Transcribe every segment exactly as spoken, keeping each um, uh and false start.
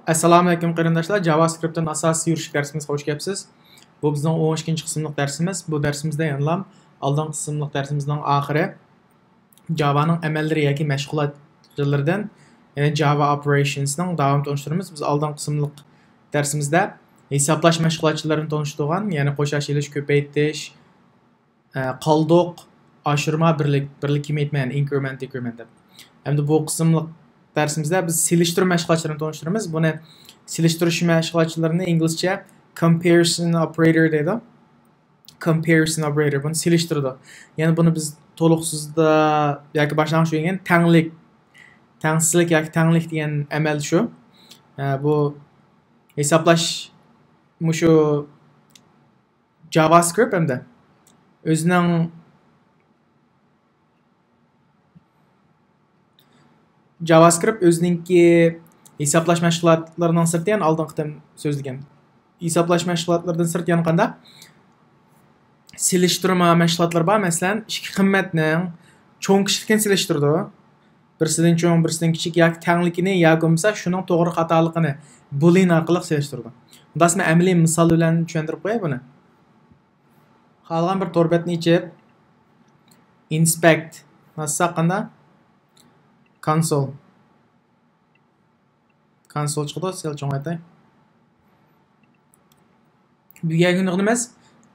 ئەسسالامۇئەلەيكۇم قېرىنداشلار، جاۋاسكرىپتتىن ئاساسىي يۈرۈشلۈك دەرسىمىزگە خوش كەپسىز. بۇ بىزنىڭ ئون ئىككىنچى قىسىملىق دەرسىمىز. بۇ دەرسىمىزدە يەنىلا ئالدىنقى قىسىملىق دەرسىمىزنىڭ ئاخىرى. جاۋانىڭ ئەمەللىرى ياكى مەشغۇلاتچىلىرىدىن، يەنى جاۋا ئوپېرېيشنسنىڭ داۋامىنى تونۇشتۇرىمىز. بىز ئالدىنقى قىسىملىق دەرسىمىزدە ھېسابلاش مەشغۇلاتچىلىرىنى تونۇشتۇرغان، يەنى قوشۇش، ئېلىش، كۆپەيتىش، ئە، قالدۇق، ئاشۇرما، بىرلىك، بىرلىك كېمەيتمە، يەنى ئىنكرېمېنت، دېكرېمېنت دەپ. ئەمدى بۇ قىسىملىق دەرسىمىزدە بىز سېلىشتۇرما مەشغۇلاتچىلىرىنى تونۇشتۇرىمىز. بۇنى سېلىشتۇرۇش مەشغۇلاتچىلىرىنى ئىنگلىزچە comparison operator دەيدۇ. Comparison operator بۇنى سېلىشتۇرىدۇ. يەنى بۇنى بىز تولۇقسىزدا ياكى باشلانغۇچ ئۆگەنگەن تەڭلىك، تەڭسىزلىك ياكى تەڭلىك دېگەن ئەمەل شۇ. ئە، بۇ ھېسابلاش مۇشۇ جاۋاسكرىپت ھەمدە ئۆزىنىڭ جاۋاسكرىپت ئۆزىنىڭكى ھېسابلاش مەشغۇلاتلىرىنىڭ سىرتى، يەنى ئالدىنقى قېتىم سۆزلىگەن. ھېسابلاش مەشغۇلاتلىرىدىن سىرت يەنە قانداق؟ سېلىشتۇرما مەشغۇلاتلىرى بار. مەسىلەن، ئىككى قىممەتنىڭ چوڭ كىچىكلىكىنى سېلىشتۇرىدۇ. بىرسىدىن چوڭ، بىرسىدىن كىچىك ياكى تەڭلىكىنى ياكى بولمىسا شۇنىڭ توغرا خاتالىقىنى بولىئان ئارقىلىق سېلىشتۇرىدۇ. مۇنداق مەن ئەمەلىي مىسال بىلەن چۈشەندۈرۈپ قوياي بۇنى. خالىغان بىر تور بەتنى ئېچىپ، ئىنسپېكت باسساق قاندا؟ كونسول. كونسول چىقىدۇ، سەل چوڭايتاي. بۈگۈنكى كۈندە نېمە؟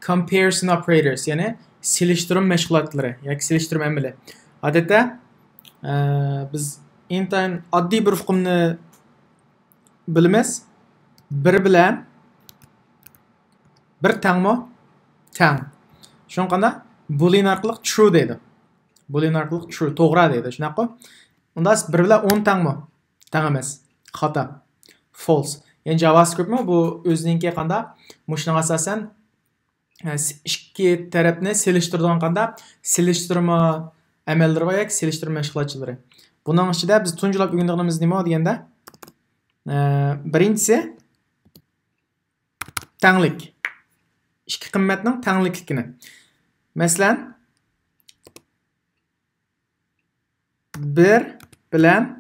Comparison operators، يەنى سېلىشتۇرما مەشغۇلاتلىرى ياكى سېلىشتۇرما ئەمەلى. ئادەتتە، ئە، بىز ئىنتايىن ئاددىي بىر ئۇقۇمنى بىلىمىز. بىر بىلەن بىر تەڭمۇ؟ تەڭ. شۇڭا قانداق؟ بولىئان ئارقىلىق ترۇ دەيدۇ. بولىئان ئارقىلىق ترۇ، توغرا دەيدۇ. شۇنداققۇ؟ ئۇندا بىر بىلەن ئون تەڭمۇ؟ تەڭ ئەمەس. خاتا. فولس. يەنى جاۋاسكرىپتمۇ بۇ ئۆزىنىڭكى قانداق؟ مۇشۇنىڭغا ئاساسەن، ئە، س-، ئىككى تەرەپنى سېلىشتۇرىدىغان قانداق؟ سېلىشتۇرما ئەمەللىرى بار ياكى سېلىشتۇرما مەشغۇلاتچىلىرى. بۇنىڭ ئىچىدە بىز تۇنجىلاپ ئۆگىنىدىغىنىمىز نېمە دېگەندە، ئە، بىرىنچىسى، تەڭلىك. ئىككى قىممەتنىڭ تەڭلىكلىكىنى. مەسىلەن، بىر بىلەن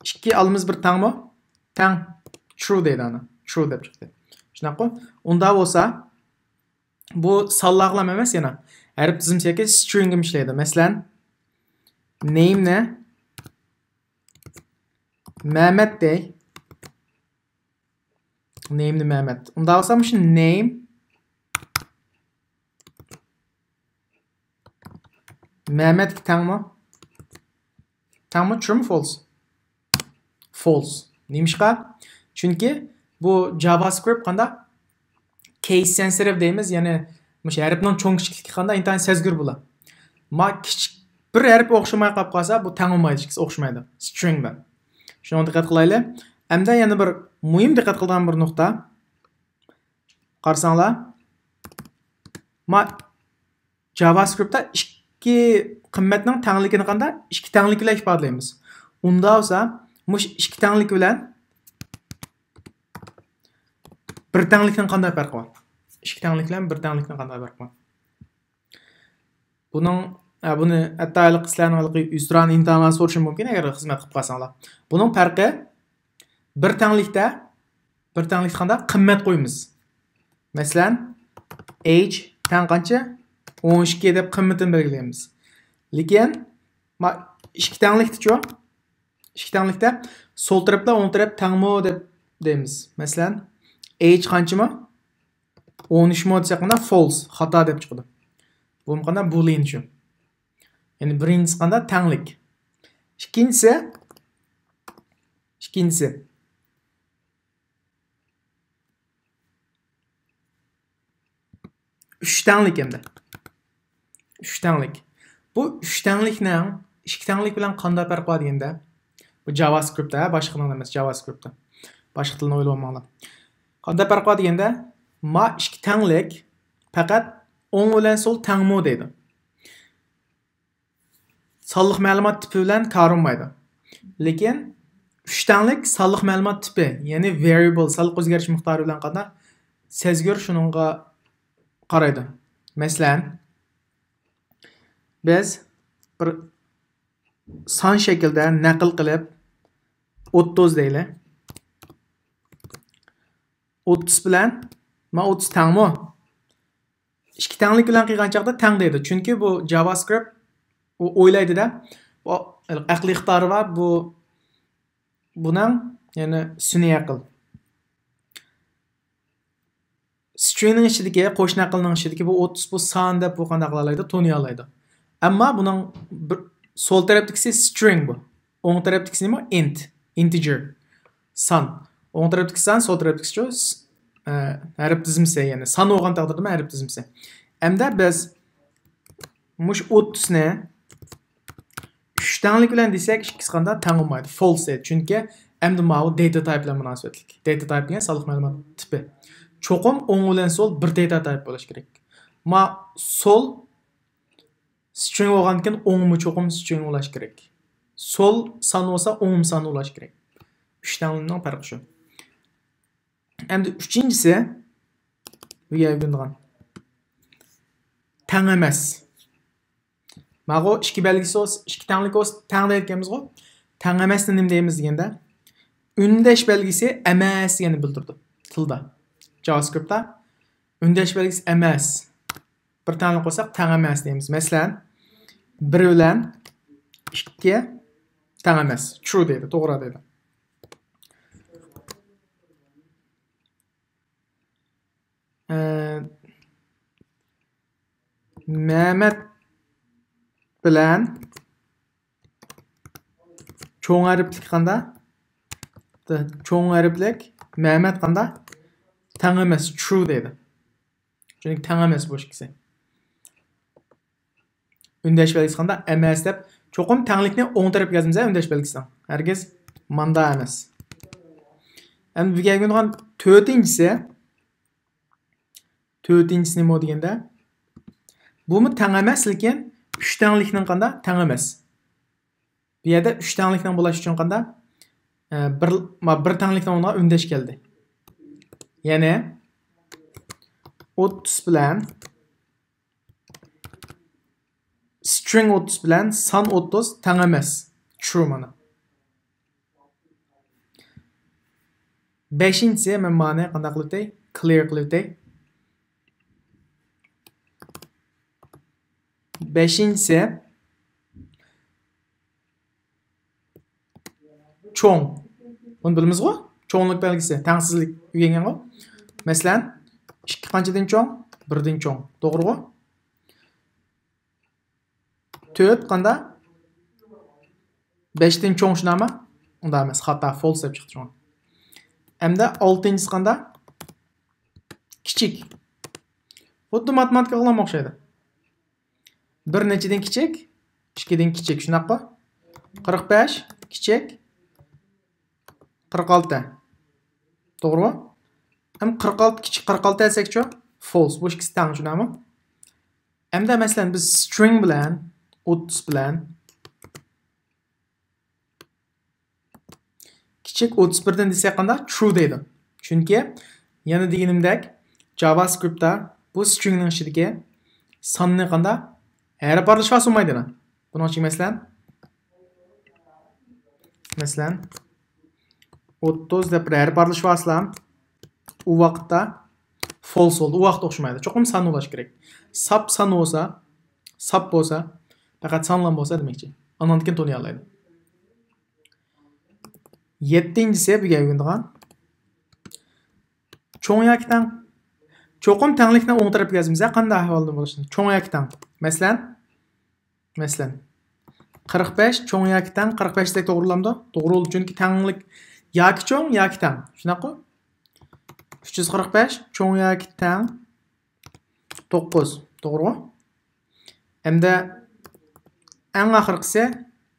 ئىككى ئالىمىز بىر تەڭمۇ؟ تەڭ. ترۇ دەيدۇ ئانا. ترۇ دەپ چىقتى. شۇنداققۇ؟ ئۇنداق بولسا، بۇ سانلارغىلا ئەمەس يەنە. ھەرپ تىزىملىكى سترىڭگىمۇ ئىشلەيدۇ. مەسىلەن، نېيمنى مەمەت دەي. نېيمنى مەمەت. ئۇنداق بولسا مۇشۇ نېيم مەمەتكە تەڭمۇ؟ تەڭمۇ؟ ترۇمۇ، فولس؟ فولس. نېمىشقا؟ چۈنكى بۇ جاۋاسكرىپت قانداق؟ كەيس سېنسىتىپ دەيمىز، يەنى مۇشۇ ھەرپنىڭ چوڭ كىچىكلىكى قانداق؟ ئىنتايىن سەزگۈر بولا. ما كىچىك، بىر ھەرپ ئوخشىماي قاپ قالسا، بۇ تەڭ بولمايدۇ، ئىككىسى ئوخشىمايدۇ. سترىڭ بىلەن. شۇنىڭغا دىققەت قىلايلى. ئەمدى يەنە بىر مۇھىم دىققەت قىلىدىغان بىر نۇقتا. قارىساڭلار، ما جاۋاسكرىپتتا ئىككى قىممەتنىڭ تەڭلىكىنى قانداق؟ ئىككى تەڭلىك بىلەن ئىپادىلەيمىز. ئۇنداق بولسا، مۇشۇ ئىككى تەڭلىك بىلەن بىر تەڭلىكنىڭ قانداق پەرقى بار؟ ئىككى تەڭلىك بىلەن بىر تەڭلىكنىڭ قانداق پەرقى بار؟ بۇنىڭ، ئە، بۇنى ھەتتا ھېلىقى سىلەرنىڭ ھېلىقى يۈزتۇرانە ئىمتىھانلاردا سورىشىم مۇمكىن، ئەگەر خىزمەت قىلىپ قالساڭلار. بۇنىڭ پەرقى، بىر تەڭلىكتە، بىر تەڭلىكتە قانداق؟ قىممەت قويىمىز. مەسىلەن، ئېيج تەڭ قانچە؟ ئون ئىككى دەپ قىممىتىنى بەلگىلەيمىز. لېكىن، ما-، ئىككى تەڭلىكتىچۇ؟ ئىككى تەڭلىكتە سول تەرەپ بىلەن ئوڭ تەرەپ تەڭمۇ دەپ دەيمىز. مەسىلەن، ئېيج قانچىمۇ؟ ئون ئۈچمۇ دېسەك، مانا فولس، خاتا دەپ چىقىدۇ. بۇمۇ قانداق؟ بولىئان شۇ. يەنى بىرىنچىسى قانداق؟ تەڭلىك. ئىككىنچىسى، ئىككىنچىسى. ئۈچ تەڭلىك ئەمدى. ئۈچ تەڭلىك. بۇ ئۈچ تەڭلىكنىڭ ئىككى تەڭلىك بىلەن قانداق پەرقى بار دېگەندە، بۇ جاۋاسكرىپت، ھە، باشقىنىڭ ئەمەس، جاۋاسكرىپت. باشقا تىلنى ئويلىۋالماڭلار. قانداق پەرقى بار دېگەندە، ما ئىككى تەڭلىك پەقەت ئوڭ بىلەن سول تەڭمۇ دەيدۇ. سانلىق مەلۇمات تىپى بىلەن كارى بولمايدۇ. لېكىن ئۈچ تەڭلىك سانلىق مەلۇمات تىپى، يەنى ۋېرىيبىل، سانلىق ئۆزگەرتىش مىقدارى بىلەن قانداق؟ سەزگۈر شۇنىڭغا قارايدۇ. مەسىلەن، بىز بىر سان شەكلىدە نەقىل قىلىپ، ئوتتۇز دەيلى. ئوتتۇز بىلەن، ما، ئوتتۇز تەڭمۇ؟ ئىككى تەڭلىك بىلەن قىلغان چاغدا تەڭ دەيدۇ. چۈنكى بۇ JavaScript ئۇ ئويلايدۇ-دە. بۇ ئەقلىي ئىقتىدارى بار، بۇ، بۇنىڭ، يەنى سۈنئىي ئەقىل. Stringنىڭ ئىچىدىكى، قوشنا ئەقىلنىڭ ئىچىدىكى بۇ ئوتتۇز، بۇ سان دەپ بۇ قانداق قىلالايدۇ؟ تونۇيالايدۇ. ئەمما بۇنىڭ بىر، سول تەرەپتىكىسى string بۇ. ئوڭ تەرەپتىكىسى نېمە؟ Int، integer، سان. ئوڭ تەرەپتىكى سان، سول تەرەپتىكىسى، ئە، ھەرپ تىزمىسى، يەنى سان بولغان تەقدىردىمۇ ھەرپ تىزمىسى. ئەمدى بىز مۇشۇ ئوتتۇزنى ئۈچ تەڭلىك بىلەن دېسەك، ئىككىسى قانداق؟ تەڭ بولمايدۇ. False دەيدۇ. چۈنكى ئەمدى ماۋۇ data type بىلەن مۇناسىۋەتلىك. Data type دېگەن سانلىق مەلۇمات تىپى. چوقۇم ئوڭ بىلەن سول بىر data type بولۇشى كېرەك. ما سول string بولغاندىكىن ئوڭمۇ چوقۇم string بولۇشى كېرەك. سول سان بولسا ئوڭمۇ سان بولۇشى كېرەك. ئۈچ تەڭلىمىنىڭ پەرقى شۇ. ئەمدى ئۈچىنچىسى، بۇ يەرگە ئۇرۇنغان. تەڭ ئەمەس. ماغۇ ئىككى بەلگىسى بولسا، ئىككى تەڭلىك بولسا تەڭ دەيدىكەنمىزغۇ. تەڭ ئەمەسنى نېمە دەيمىز دېگەندە، ئۈندەش بەلگىسى ئەمەس دېگەننى بىلدۈرىدۇ تىلدا. JavaScriptتا ئۈندەش بەلگىسى ئەمەس. بىر تەڭلىك بولساق تەڭ ئەمەس دەيمىز. مەسىلەن، بىر بىلەن ئىككى تەڭ ئەمەس. True دەيدۇ، توغرا دەيدۇ. ئە، مەمەت بىلەن چوڭ ھەرپلىك قاندا؟ چوڭ ھەرپلىك مەمەت قاندا؟ تەڭ ئەمەس، true دەيدۇ. چۈنكى تەڭ ئەمەس بۇ ئىككىسى. ئۈندەش بەلگىسى قاندا؟ ئەمەس دەپ، چوقۇم تەڭلىكنى ئوڭ تەرەپكە يازىمىز، ئۈندەش بەلگىسىنىڭ. ھەرگىز ماندا ئەمەس. ئەمدى بىزگە كەلگەن تۆتىنچىسى. تۆتىنچىسى نېمە دېگەندە، بۇمۇ تەڭ ئەمەس، لېكىن ئۈچ تەڭلىكنىڭ قاندا؟ تەڭ ئەمەس. بۇ يەردە ئۈچ تەڭلىكنىڭ بولۇش ئۈچۈن قاندا؟ ئە، بىر، ما، بىر تەڭلىكنىڭ ئورنىغا ئۈندەش كەلدى. يەنى ئوتتۇز بىلەن string ئوتتۇز بىلەن سان ئوتتۇز تەڭ ئەمەس. True مانا. بەشىنچىسى، مەن مانى قانداق قىلىۋېتەي؟ Clear قىلىۋېتەي. بەشىنچىسى، چوڭ. بۇنى بىلىمىزغۇ؟ چوڭلۇق بەلگىسى، تەڭسىزلىك ئۆگەنگەنغۇ؟ مەسىلەن، ئىككى قانچىدىن چوڭ؟ بىردىن چوڭ. توغرىغۇ؟ تۆت قاندا؟ بەشتىن چوڭ شۇنداقمۇ؟ ئۇنداق ئەمەس، خاتا، false دەپ چىقتى شۇڭا. ئەمدى ئالتىنچىسى قاندا؟ كىچىك. خۇددى ماتېماتىكا قىلغانغا ئوخشايدۇ. بىر نەچچىدىن كىچىك؟ ئىككىدىن كىچىك، شۇنداققۇ؟ قىرىق بەش كىچىك قىرىق ئالتە. توغرىغۇ؟ ئەمدى قىرىق ئالتە كىچىك قىرىق ئالتە دېسەكچۇ؟ False. بۇ ئىككىسى تەڭ، شۇنداقمۇ؟ ئەمدى مەسىلەن، بىز string بىلەن ئوتتۇز بىلەن كىچىك ئوتتۇز بىردىن دېسەك قاندا؟ True دەيدۇ. چۈنكى يەنە دېگىنىمدەك، JavaScriptتا بۇ stringنىڭ ئىچىدىكى ساننى قاندا؟ ھەرپ ئارىلىشىۋالسا بولمايدۇ. بۇنىڭ ئۈچۈن مەسىلەن، مەسىلەن، ئوتتۇز دەپ بىر ھەرپ ئارىلىشىۋالسىلا، ئۇ ۋاقىتتا false بولدى. ئۇ ۋاقىتتا ئوخشىمايدۇ. چوقۇم سان بولۇشى كېرەك. ساپ سان بولسا، ساپ بولسا، پەقەت سانلام بولسا دېمەكچى. ئاندىن كېيىن تونۇيالايدۇ. يەتتىنچىسى بىر گەپ يۈرىدىغان. چوڭ ياكى تەڭ؟ چوقۇم تەڭلىكنى ئوڭ تەرەپكە يازىمىز. قانداق ئەھۋالدا بولۇشىدىن؟ چوڭ ياكى تەڭ؟ مەسىلەن، مەسىلەن، قىرىق بەش چوڭ ياكى تەڭ؟ قىرىق بەش دېسەك توغرا بولامدۇ؟ توغرا بولىدۇ، چۈنكى تەڭلىك ياكى چوڭ ياكى تەڭ. شۇنداققۇ؟ ئۈچ يۈز قىرىق بەش چوڭ ياكى تەڭ؟ توققۇز، توغرىغۇ؟ ئەمدى ئەڭ ئاخىرقىسى،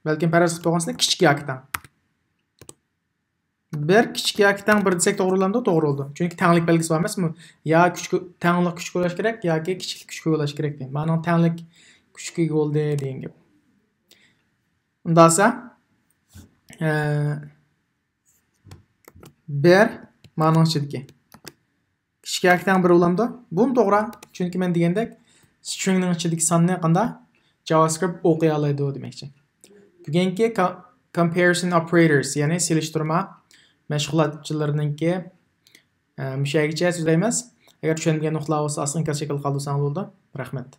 بەلكىم پەرەز قىلىپ قويغانسىلەر، كىچىك ياكى تەڭ. بىر كىچىك ياكى تەڭ بىر دېسەك توغرا بولامدۇ؟ توغرا بولىدۇ. چۈنكى تەڭلىك بەلگىسى بار ئەمەسمۇ؟ يا كۈچكە، تەڭلىك كۈچكە بولۇش كېرەك ياكى كىچىكلىك كۈچكە بولۇش كېرەك دېگەن. مانىڭ تەڭلىك كۈچكە ئىگە بولدى دېگەن گەپ. ئۇنداقسا، ئە، بىر مانىڭ ئىچىدىكى. كىچىك ياكى تەڭ بىر بولامدۇ؟ بۇمۇ توغرا. چۈنكى مەن دېگەندەك، سترىڭنىڭ ئىچىدىكى ساننى قاندا؟ JavaScript ئوقۇيالايدۇ دېمەكچى. بۈگۈنكى co-، comparison operators، يەنى سېلىشتۇرما مەشغۇلاتچىلىرىنىڭكى مۇشۇ يەرگىچە سۆزلەيمىز. ئەگەر چۈشەنمىگەن نۇقتىلار بولسا ئاستىغا ئىنكاس شەكلىدە قالدۇرساڭلار بولىدۇ. رەھمەت.